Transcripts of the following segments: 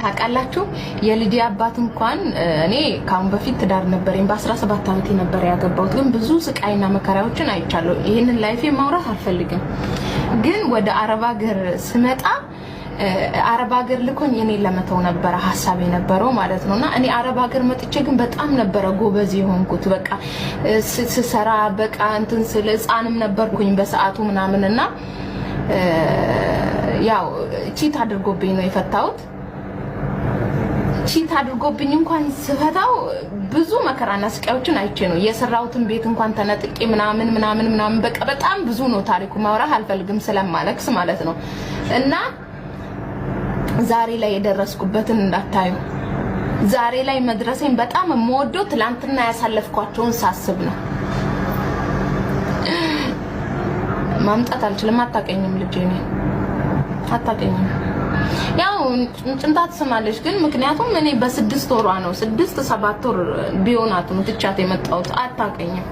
ታውቃላችሁ፣ የልጄ አባት እንኳን እኔ ከአሁን በፊት ትዳር ነበረኝ። በ17 ዓመቴ ነበር ያገባሁት። ግን ብዙ ስቃይና መከራዎችን አይቻለሁ። ይህንን life ኤ ማውራት አልፈልግም። ግን ወደ አረብ ሀገር ስመጣ አረብ ሀገር ልኮኝ እኔን ለመተው ነበረ ሀሳብ የነበረው ማለት ነው። እና እኔ አረብ ሀገር መጥቼ ግን በጣም ነበረ ጎበዝ የሆንኩት። በቃ ስሰራ በቃ እንትን ስል ህፃንም ነበርኩኝ በሰዓቱ ምናምን እና ያው cheat አድርጎብኝ ነው የፈታሁት። Cheat አድርጎብኝ እንኳን ስፈታው ብዙ መከራና ስቃዮችን አይቼ ነው የሰራሁትን ቤት እንኳን ተነጥቄ ምናምን ምናምን ምናምን በቃ በጣም ብዙ ነው ታሪኩ። ማውራት አልፈልግም ስለማለቅስ ማለት ነው። እና ዛሬ ላይ የደረስኩበትን እንዳታዩ። ዛሬ ላይ መድረሴን በጣም የምወደው ትላንትና ያሳለፍኳቸውን ሳስብ ነው። ማምጣት አልችልም። አታውቀኝም፣ ልጄ እኔን አታውቀኝም። ያው ጭንታ ትስማለች፣ ግን ምክንያቱም እኔ በ6 ወሯ ነው 6 7 ወር ቢሆናት ነው ትቻት የመጣሁት። አታውቀኝም፣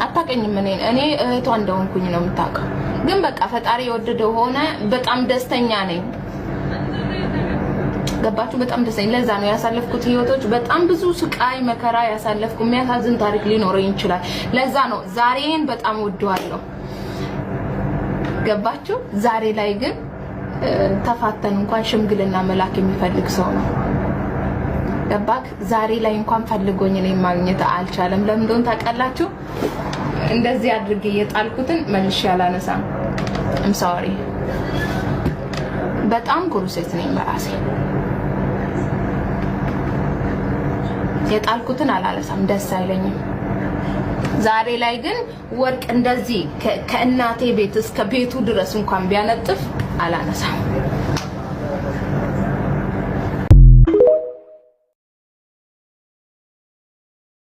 አታውቀኝም። እኔ እህቷ እንደሆንኩኝ ነው የምታውቀው። ግን በቃ ፈጣሪ የወደደው ሆነ። በጣም ደስተኛ ነኝ። ገባችሁ? በጣም ደስተኛ። ለዛ ነው ያሳለፍኩት ህይወቶች በጣም ብዙ ስቃይ መከራ ያሳለፍኩ። የሚያሳዝን ታሪክ ሊኖረኝ ይችላል። ለዛ ነው ዛሬን በጣም ወደዋለሁ። ገባችሁ? ዛሬ ላይ ግን ተፋተን እንኳን ሽምግልና መላክ የሚፈልግ ሰው ነው። ገባክ? ዛሬ ላይ እንኳን ፈልጎኝ እኔን ማግኘት አልቻለም። ለምን እንደሆነ ታውቃላችሁ? እንደዚህ አድርጌ የጣልኩትን መልሼ አላነሳም። I'm sorry። በጣም ኩሩ ሴት ነኝ በራሴ። የጣልኩትን አላነሳም፣ ደስ አይለኝም። ዛሬ ላይ ግን ወርቅ እንደዚህ ከእናቴ ቤት እስከ ቤቱ ድረስ እንኳን ቢያነጥፍ አላነሳም።